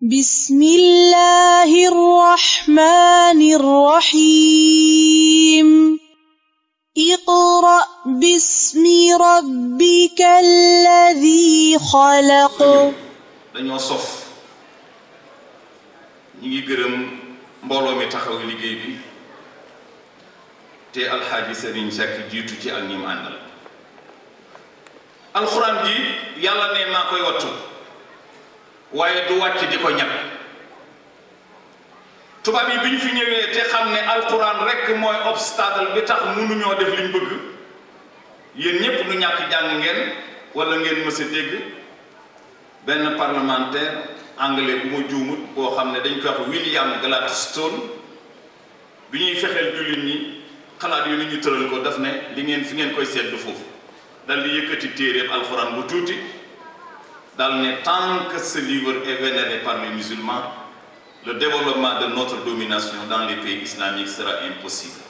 بسم الله الرحمن الرحيم اقرأ باسم ربك الذي خلق dañoo sof ñi ngi gërëm mbooloo mi taxaw liggéey bi te alxaaji Serigne Seck jiitu ci ak ñi mu àndal alxuraan ji yàlla ne maa koy wattu waaye du wàcc di ko ñàkk tubaab yi bi ñu fi ñëwee te xam ne alxuraan rekk mooy obstacle bi tax mënuñoo def liñ bëgg yéen ñépp nu ñàkk jàng ngeen wala ngeen mës a dégg benn parlementaire anglais bu ma juumut boo xam ne dañ koy wax William Gladstone bi ñuy fexeel jullit ñi xalaat yu ni ñu tëral ko daf ne li ngeen fi ngeen koy seddu foofu dal di yëkkati téeréeb alxuraan bu tuuti dal ne tant que ce livre est vénéré par les musulmans le développement de notre domination dans les pays islamiques sera impossible.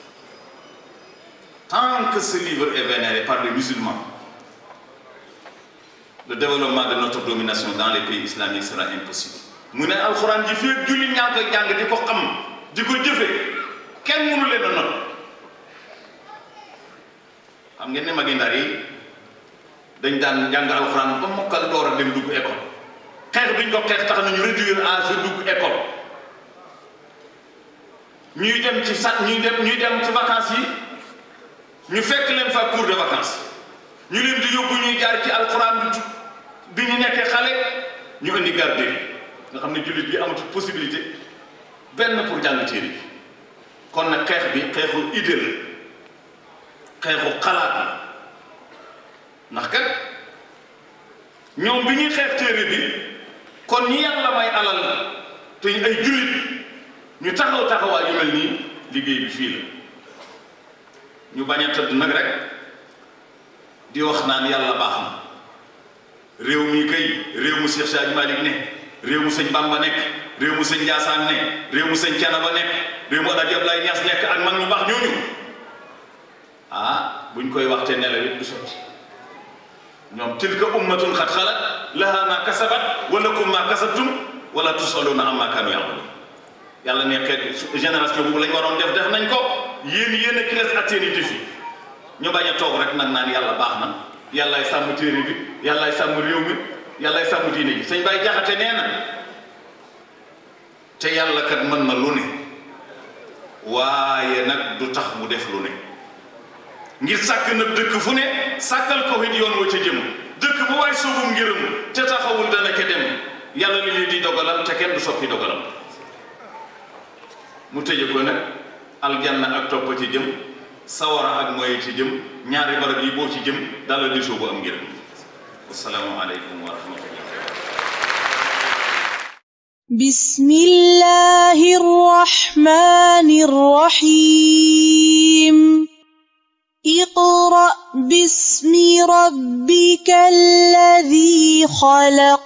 Tant que ce livre est vénéré par les musulmans le développement de notre domination dans les pays islamiques sera impossible. mu ne alxuraan ji fii jullit ñaa ngi koy jàng di ko xam di ko jëfe kenn mënu leen a not xam ngeen ne magi ndar yi dañ daan jàng alxuraan ba mokkal door a dem dugg école xeex biñ ko xeex tax nañu réduire âge dugg école ñuy dem ci vacances yi ñu fekk leen fa cours de vacances ñu leen di yóbbu ñuy jaar ci alxuraan bi ñu nekkee xale ñu indi garde nga xam ne jullit bi amatul possibilité benn pour jàng téere bi kon nag xeex bi xeexu idée la xeexu xalaat la ndax kat ñoom bi ñuy xeex téere bi kon ñi yàlla may alal te ay jullit ñu taxawaay yu mel nii liggéey bi fii la ñu bañ a tëdd nag rek di wax naan yàlla baax na réew mi kay réew mu Cheikh Sadji Malick ne réew mu sëñ Bamba nekk réew mu sëñ Ndiassane ne réew mu sëñ Thiénaba nekk réew mu Alaaji Abdoulaye Niass nekk ak mag ñu baax ñooñu buñ koy waxte nelaw it du sotti ñoom tilka ummatun xat xalat laha ma kasabat wa lakum ma kasabtum wala tusaluna amma kanu ya'malun yàlla ne xeet génération boobu lañ waroon def nañ ko yéen a ki des ak seeni défi ñu bañ a toog rek nag naan yàlla baax na yàllaay sàmm téere bi yàllaay sàmm réew mi yàllaay sàmm diine ji sëñ Baye Jaxate nee na te yàlla kat mën na lu ne waaye nag du tax mu def lu ne ngir sàkk nag dëkk fu ne sàkkal ko it yoon wa ca jëm dëkk bu waay soobum ngërëm te taxawul dana ke dem yàlla li ñuy di dogalam te kenn du soppi dogalam mu tëje ko nag aljanna ak topp ci jëm sawara ak mooy ci jëm ñaari barab yi boo ci jëm dala di soobu am ngërëm assalaamu aleykum wa rahmatullah bismillahi rrahmani rrahim اقرأ باسم ربك الذي خلق